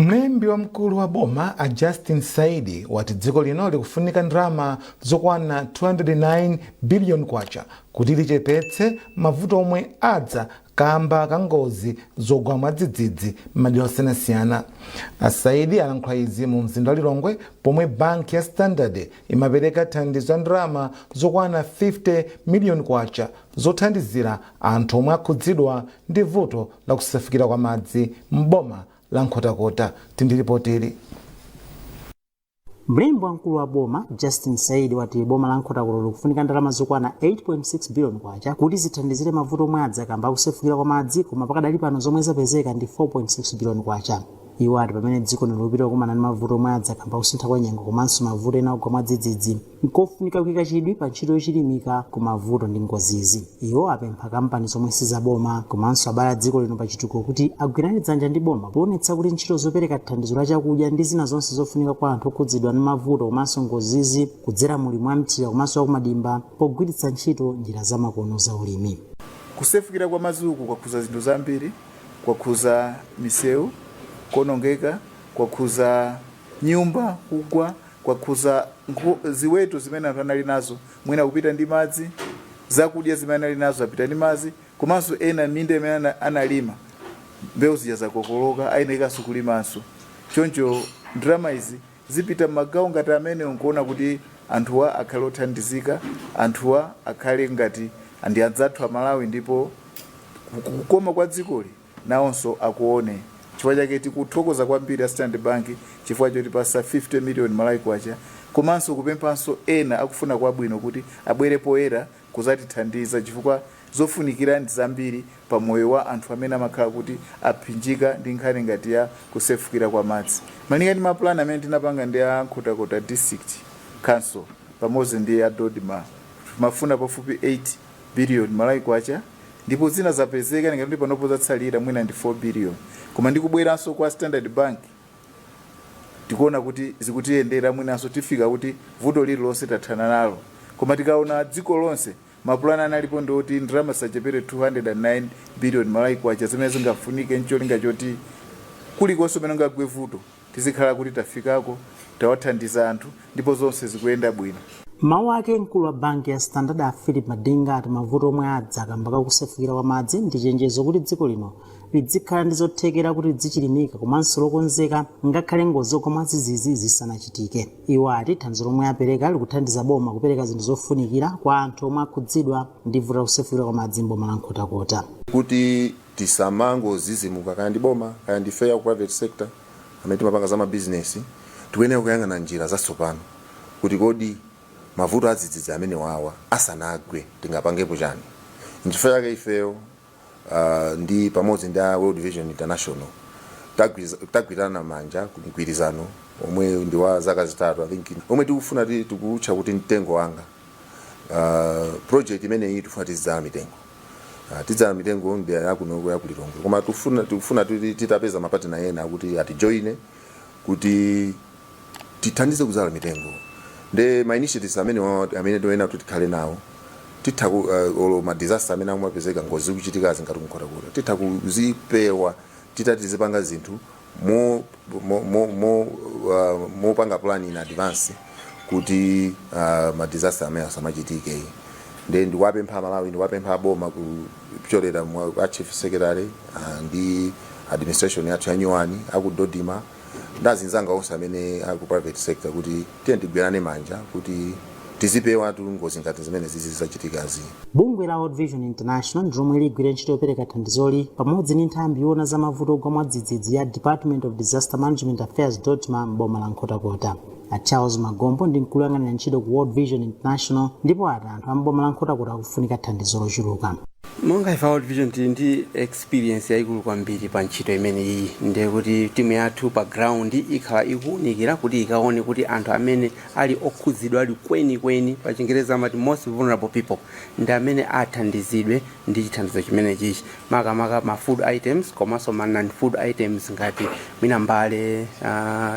Mlembi wamkulu wa boma a Justin Saidi wati dziko lino likufunika ndalama zokwana 209 billion kwacha kuti lichepetse mavuto omwe adza kamba ka ngozi zogwa mwadzidzidzi m'madera osiyanasiyana. A Saidi alankhula izi mu mzinda wa Lilongwe pomwe banki ya Standard imapereka thandizo la ndalama zokwana 50 million kwacha zothandizira anthu omwe akhudzidwa ndi vuto la kusefukira kwa madzi m'boma la Nkhotakota. Tindilipoteri. Mlembi wamkulu wa boma Justin Saidi wati boma la Nkhotakota likufunika ndalama zokwana 8.6 billion kwacha kuti zithandizire mavuto omwe adza kamba kusefukira kwa madzi, koma pakadali pano zomwe zapezeka ndi 4.6 billion kwacha. Iwo ati pamene dziko lino likukumana ndi mavuto omwe adza kamba kusintha kwa nyengo komanso mavuto ena ogwa mwadzidzidzi, nkofunika kuyika chidwi pa ntchito yochilimika ku mavuto ndi ngozizi. Iwo apempha kampani zomwe sizaboma komanso abale a dziko lino pa chitukuko kuti agwirane dzanja ndi boma poonetsa kuti ntchito zopereka thandizo la chakudya ndi zina zonse zofunika kwa anthu okhudzidwa ndi mavuto komanso ngozizi kudzera mu ulimi wa mthirira komanso wakumadimba pogwiritsa ntchito njira zamakono za ulimi. Kusefukira kwa madzi uku kwakhuza zinthu zambiri: kwakhuza misewu kuonongeka, kwakhuza nyumba kugwa, kwakhuza ziweto zimene anthu anali nazo mwina kupita ndi madzi, zakudya zimene anali nazo zapita ndi madzi, komanso ena minda imene analima mbewu zija zakokoloka, ayenekanso kulimanso. Choncho ndalama izi zipita m'magawo ngati amene nkuona kuti anthuwa akhale othandizika, anthuwa akhale ngati ndi anzathu Amalawi ndipo kukoma kwa dzikoli nawonso akuone. Chifukwa chake tikuthokoza kwambiri a Standard Bank chifukwa chotipasa 50 million Malawi kwacha, komanso kupemphanso ena akufuna kwabwino kuti abwere poyera kuzatithandiza, chifukwa zofunikira ndi zambiri pa moyo wa anthu amene amakhala kuti aphinjika ndi nkhani ngati ya kusefukira kwa madzi. Malinga ndi mapulani amene tinapanga ndi a Nkhotakota District Council pamodzi ndi a DoDMA, mafuna pafupi 8 billion Malawi kwacha, ndipo zina zapezeka. Ngati panopo zatsalira mwina ndi 4 billion, koma ndikubweranso kwa Standard Bank tikuona kuti zikutiyendera, mwinanso tifika kuti vuto lililonse tathana nalo. Koma tikaona dziko lonse, mapulani analipo ndioti ndalama sachepere 209 billion Malawi kwacha zimene zingafunike ncholinga choti kulikonse umene ungagwe vuto tizikhala kuti tafikako, tawathandiza anthu ndipo zonse zikuyenda bwino. Mawu ake, mkulu wa banki ya Standard a Philip Madinga ati mavuto omwe adza kamba kakusefukira kwa madzi ndi chenjezo kuti dziko lino lidzikhala ndi zothekera kuti lidzichilimika komanso lokonzeka ngakhale ngozi zogwa mwadzidzidzi zisanachitike. Iwo ati thandizo lomwe apereka likuthandiza boma kupereka zinthu zofunikira kwa anthu omwe akhudzidwa ndi vuto la kusefukira kwa madzi m'boma la Nkhotakota. Kuti tisamangozizimuka, kaya ndi boma, kaya ndi fair ku private sector amene timapanga za mabizinesi, tikuyenera kuyang'ana njira zatsopano kuti kodi mavuto adzidzidzi amene wawa asanagwe tingapangepo chani? Nchifukwa chake ifeyo ndi pamodzi ndi a World Vision International tagwirana manja ku mgwirizano omwe ndi wa zaka 3, I think, omwe tikufuna tikutcha kuti Mtengo Wanga. Project imeneyi tifuna tizidzala mitengo, tidzala mitengo mdera yakunoko ya kuLilongwe, koma tikufuna titapeza ma partner ena kuti atijoine kuti tithandize kudzala mitengo. Nde ma initiatives amene toyena kuti tikhale nawo, titha olo ma disaster amene amapezeka, ngozi zikuchitikazi ngati kuNkhotakota, titha kuzipewa titati tizipanga zinthu mopanga plan in advance kuti ma disaster amene asamachitike. Nde ndikuwapempha Malawi, ndikuwapempha aboma kupyolera mwa a chief secretary ndi administration yathu yanyuwani, aku DoDMA ndi azinzanga onse amene aku private sector kuti tiye tigwirane manja kuti tizipewa tu ngozi ngati zimene zizi zachitikazi. Bungwe la World Vision International ndi lomwe ligwire ntchito yopereka thandizoli pamodzi ndi nthambi yoona za mavuto ogwa mwadzidzidzi ya Department of Disaster Management Affairs, DoDMA, m'boma la Nkhotakota. A Charles Magombo ndi mkulu woyang'anira ntchito ku World Vision International ndipo ati anthu a m'boma la Nkhotakota akufunika thandizo lochuluka. Monga ife World Vision tili ndi experience yayikulu kwambiri pa ntchito imeneyi, ndiye kuti timu yathu pa ground ikhala ikuwunikira kuti ikaone kuti anthu amene ali okhudzidwa ali kwenikweni, pa Chingereza amati most vulnerable people, ndi amene athandizidwe ndi chithandizo chimenechichi, makamaka ma food items komanso ma non food items ngati mwina mbale,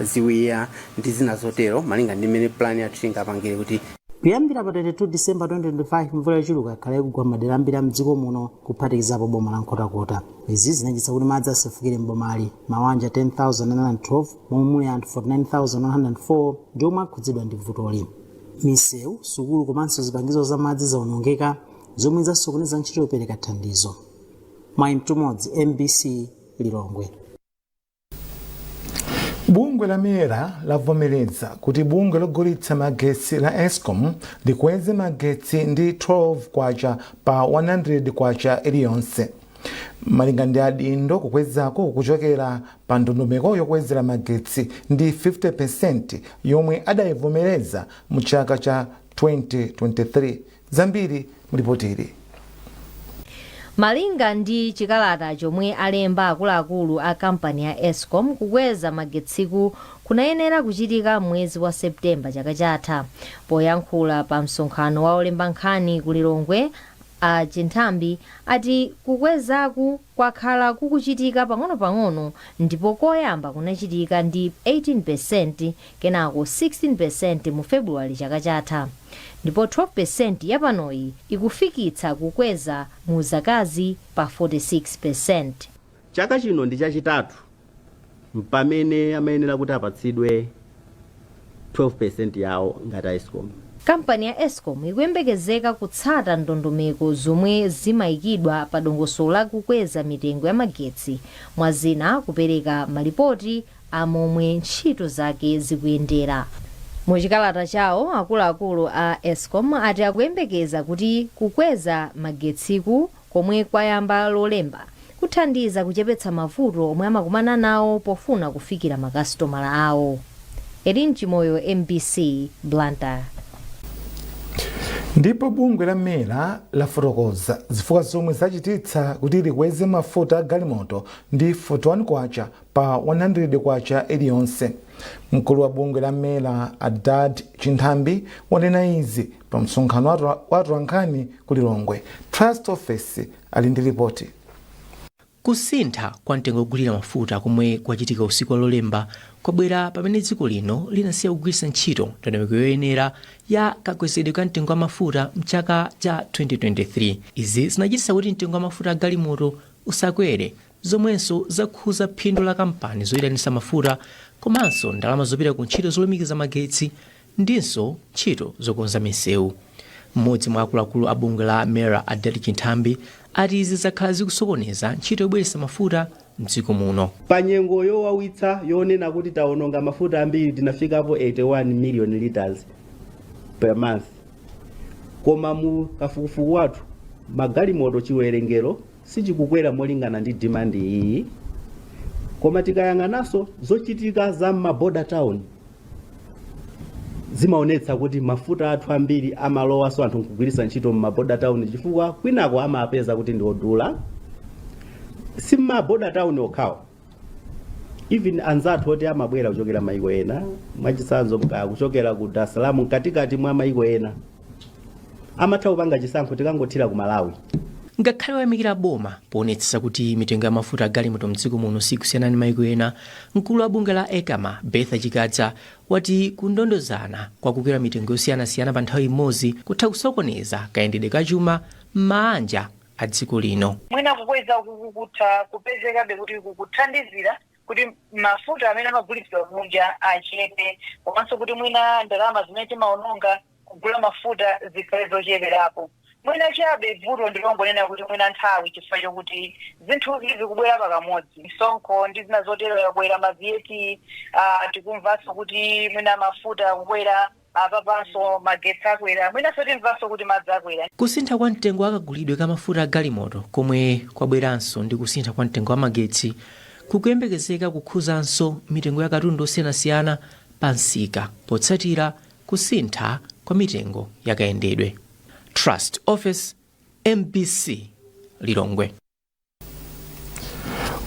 ziwiya ndi zina zotero, malinga ndi mmene plan yathu tingapangire kuti Kuyambira pa 22 Disemba 2025, mvula yochuluka yakhala ikugwa madera ambiri a mdziko muno, kuphatikizapo boma la Nkhotakota. Izi zinachititsa kuti madzi asefukire m'bomali. Mabanja 10,912, momwe muli anthu 49,104, ndi omwe akhudzidwa ndi vutoli. Misewu, sukulu komanso zipangizo za madzi zawonongeka, zomwe zasokoneza ntchito yopereka thandizo. Mwayi Mtumodzi, MBC, Lilongwe. Bungwe la MERA lavomereza kuti bungwe logulitsa magetsi la ESCOM likweze magetsi ndi 12 kwacha pa 100 kwacha iliyonse. Malinga ndi adindo, kukwezako kukuchokera pa ndondomeko yokwezera magetsi ndi 50% yomwe adayivomereza mu chaka cha 2023. Zambiri mulipotiri. Malinga ndi chikalata chomwe alemba akuluakulu a kampani ya ESCOM, kukweza magetsiku kunayenera kuchitika mwezi wa Septemba chaka chatha. Poyankhula pa msonkhano wa olemba nkhani ku Lilongwe, a Chinthambi ati kukwezaku kwakhala kukuchitika pang'ono-pang'ono, ndipo koyamba kunachitika ndi 18%, kenako 16% mu Februwale chaka chatha, ndipo 12% yapanoyi ikufikitsa kukweza mu zakazi pa 46%. Chaka chino ndi chachitatu pamene amayenera kuti apatsidwe 12% yawo ngati ESCOM. Kampani ya ESCOM ikuyembekezeka kutsata ndondomeko zomwe zimayikidwa pa dongosolo la kukweza mitengo ya magetsi, mwazina kupereka malipoti a momwe ntchito zake zikuyendera. Muchikalata chawo, akuluakulu a ESCOM ati akuyembekeza kuti kukweza magetsiku komwe kwayamba Lolemba kuthandiza kuchepetsa mavuto omwe amakumana nawo pofuna kufikira makasitomala awo. Elin Chimoyo, MBC, Blantyre. Ndipo bungwe la MERA lafotokoza zifukwa zomwe zachititsa kuti likweze mafuta a galimoto ndi 41 kwacha pa 100 kwacha iliyonse. Mkulu wa bungwe la MERA, Adad Chinthambi, wanena izi pa msonkhano wa atolankhani ku Lilongwe. Trust Office ali ndi ripoti. Kusintha kwa mtengo wogulira mafuta komwe kwachitika usiku wa Lolemba kwabwera pamene dziko lino linasiya kugwiritsa ntchito ndondomeko yoyenera ya kakwezedwe ka mtengo wa mafuta mchaka cha 2023. Izi zinachititsa kuti mtengo wa mafuta a galimoto usakwere, zomwenso zakhuza phindu la kampani zoyitanitsa mafuta komanso ndalama zopita ku ntchito zolumikiza magetsi ndinso ntchito zokonza misewu. Mmodzi mwa akuluakulu a bungwe la MERA, Adad Chinthambi, ati izi zakhala zikusokoneza ntchito yobweretsa mafuta mdziko muno. Pa nyengo yowawitsa yonena kuti tawononga mafuta ambiri, tinafikapo 81 million liters per month, koma mu kafukufuku wathu magalimoto chiwerengero sichikukwera molingana ndi demand iyi. Koma tikayang'ananso zochitika za maborder town, zimaonetsa kuti mafuta athu ambiri amalowanso anthu nkugwiritsa ntchito mmaborder town, chifukwa kwinako amapeza kuti ndi odula. Si mmaborder town okhawo, even anzathu oti amabwera kuchokera maiko ena, mwachitsanzo kuchokera ku Dar es Salaam, mkatikati mwa maiko ena, amatha kupanga chisankho, tikangothira ku Malawi. Ngakhale wayamikira boma poonetsetsa kuti mitengo ya mafuta a galimoto mdziko muno sikusiyana ndi maiko ena, mkulu wa bungwe la ECAMA, Bertha Chikadza, wati kundondozana kwa kukwera mitengo yosiyanasiyana pa nthawi imodzi kutha kusokoneza kayendedwe kachuma m'maanja a dziko lino. Mwina kukweza kukutha kupezekabe kuti kukuthandizira kuti mafuta amene amagulitsidwa kunja achepe, komanso kuti mwina ndalama zimene timaononga kugula mafuta zikhale zocheperapo. Mwina chabe vuto ndilongonena kuti mwina nthawi, chifukwa chokuti zinthuzi zikubwera pakamodzi, misonkho ndi zina zotero yakwera, ma VAT, tikumvanso kuti mwina mafuta akukwera, apapanso magetsi akwera, mwinanso timvanso kuti madzi akwera. Kusintha kwa mtengo wa kagulidwe ka mafuta a galimoto komwe kwabweranso ndi kusintha kwa mtengo wa magetsi kukuyembekezeka kukhuzanso mitengo ya katundu osiyanasiyana pa msika potsatira kusintha kwa mitengo yakayendedwe. Trust Office, MBC, Lilongwe.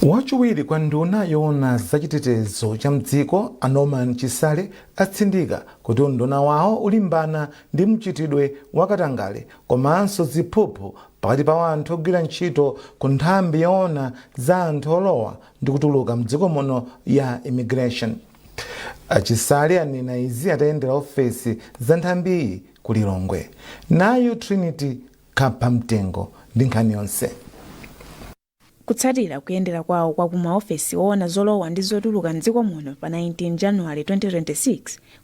Wachiwiri kwa nduna yoona zachitetezo cha mdziko, a Norman Chisale, atsindika kuti unduna wawo ulimbana ndi mchitidwe wakatangale komanso ziphuphu pakati pa anthu ogwira ntchito ku nthambi yoona za anthu olowa ndi kutuluka mdziko muno ya Immigration. Achisale anena izi atayendera ofesi za nthambiyi. Ku Lilongwe, nayo Trinity Kaphamtengo ndi nkhani yonse. Kutsatira kuyendera kwawo kwa kumaofesi oona zolowa ndi zotuluka mdziko muno pa 19 Januwale 2026,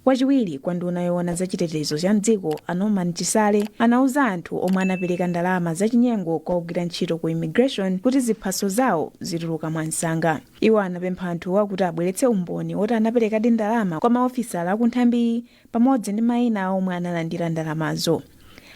wachiwiri kwa nduna yoona zachitetezo cha mdziko a Norman Chisale anauza anthu omwe anapereka ndalama zachinyengo kwa ogwira ntchito ku immigration kuti ziphaso zawo zituluka mwamsanga. Iwo anapempha anthuwa kuti abweretse umboni woti anaperekadi ndalama kwa maofisala akunthambiyi pamodzi ndi mayina a omwe analandira ndalamazo.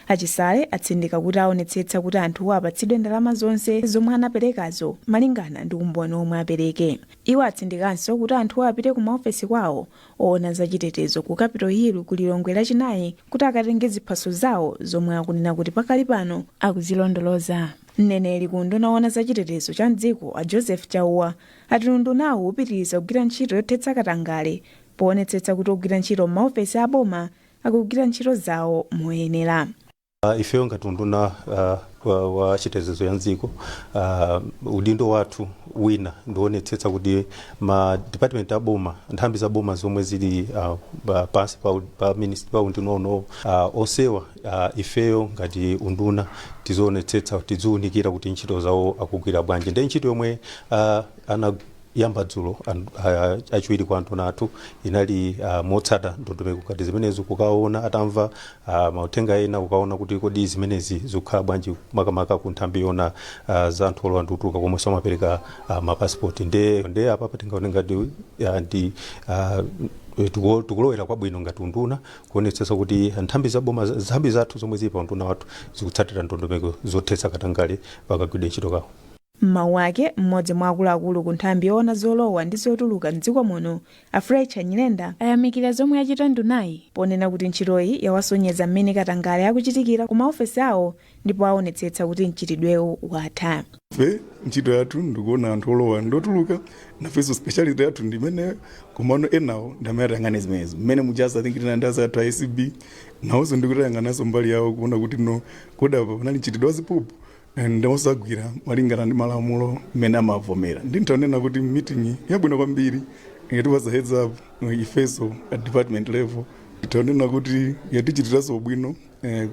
A Chisale atsindika kuti aonetsetsa kuti anthuwa apatsidwe ndalama zonse zomwe anaperekazo malingana ndi umboni omwe apereke. Iwo atsindikanso kuti anthuwa apite ku maofesi kwawo oona zachitetezo ku Capital Hill ku Lilongwe Lachinayi kuti akatenge ziphaso zawo zomwe akunena kuti pakali pano akuzilondoloza. Mneneri ku unduna woona zachitetezo cha mdziko a Joseph Chauwa ati undunawu upitiriza kugwira ntchito yothetsa katangale poonetsetsa kuti ogwira ntchito m'maofesi a boma akugwira ntchito zawo moyenera. Ifeyo ngati unduna wa chitetezo ya mdziko, udindo wathu wina ndionetsetsa kuti ma department aboma, nthambi za boma zomwe zili pansi pa unduna uno, onsewa, ifeyo ngati unduna tizionetsetsa, tiziwunikira kuti ntchito zawo akugwira bwanji. Ndi ntchito yomwe anayamba dzulo achiwiri kwa anduna athu inali motsata ndondomeko ngati zimenezo, kukaona atamva mauthenga ena, kukaona kuti kodi zimenezi zikukhala bwanji, makamaka ku nthambi yona za anthu olowa ndi kutuluka komwe amapereka mapasipoti. Nde apa tingaone ngati ndi tikulowera kwabwino ngati unduna kuonetsetsa kuti nthambi za boma, nthambi zathu zomwe zili pa unduna wathu zikutsatira ndondomeko zothetsa katangale pakagwidwe ntchito kawo. M'mawu ake, mmodzi mwa akuluakulu ku nthambi yoona zolowa ndi zotuluka mdziko muno a Fletcher Nyirenda ayamikira zomwe achita ndunayi ponena kuti ntchitoyi yawasonyeza mmene katangale akuchitikira ku maofesi awo ndipo aonetsetsa kuti mchitidwewu watha. Ife ntchito yathu ndikuona anthu olowa ndotuluka, nafenso speciality yathu ndi imeneyo, komano enawo ndi amene atayang'ane zimenezo mmene mujaza. I think tina ndi azathu a ACB nawonso ndikuti ayang'ananso mbali yawo kuona kuti no, kodi apa panali mchitidwe wa ziphuphu, ndawonso agwira malingana ndi malamulo mmene amavomera. Ndintanena kuti meeting yabwino kwambiri, yatipatsa heads up ifenso at department level. Tanena kuti yatichitiranso bwino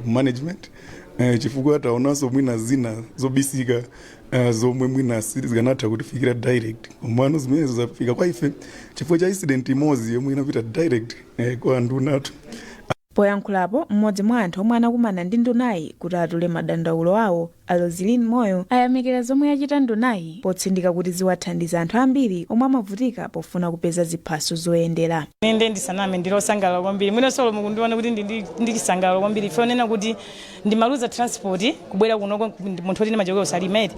ku management, chifukwa taonanso mwina zina zobisika zomwe mwina sizikanatha kutifikira direct, komano zimenezo zafika kwa ife chifukwa cha incident imodzi yomwe inapita direct kwa nduna athu. Poyankhulapo, mmodzi mwa anthu omwe anakumana ndi ndunayi kuti atule madandaulo awo, a Roselyn Moyo, ayamikira zomwe yachita ndunayi potsindika kuti ziwathandiza anthu ambiri omwe amavutika pofuna kupeza ziphaso zoyendera. Ine ndisaname, ndilosangalala kwambiri. Mwina solo mukundiona kuti ndi chisangalalo kwambiri. Ife onena kuti ndimaluza transport kubwera kunoko, munthu oti ndimachokera usalimeti,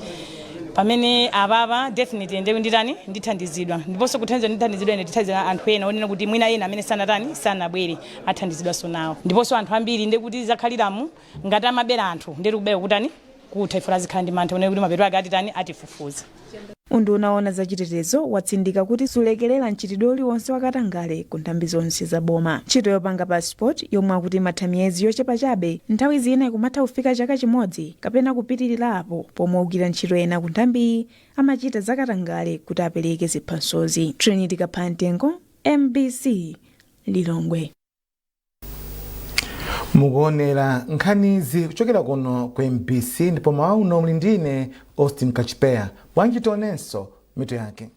pamene apapa definitely ndiye nditani, ndithandizidwa. Ndiponso kuthandizidwa, ndithandizidwa ine, ndithandizira anthu ena onena kuti mwina ena amene sanatani, sanabwere, athandizidwanso nawo. Ndiponso anthu ambiri ndiye kuti zakhaliramu ngati amabera anthu, ndiye tikubera kutani, kutha ife azikhala ndi mantha onena kuti mapeto ake atitani, atifufuza. Unduna woona zachitetezo watsindika kuti sulekerera mchitidwe uliwonse wakatangale ku nthambi zonse za boma. Ntchito yopanga passport, yomwe akuti imatha miyezi yochepa chabe, nthawi zina ikumatha kufika chaka chimodzi kapena kupitirira apo, pomwe ogwira ntchito ena ku nthambiyi amachita zakatangale kuti apereke ziphasozi. Trinity Kaphamtengo, MBC, Lilongwe. Mukuonera nkhanizi kuchokera kuno ku MBC, ndipo mawa uno muli ndine Austin Kachipeya. Bwanji tionenso mitu yake.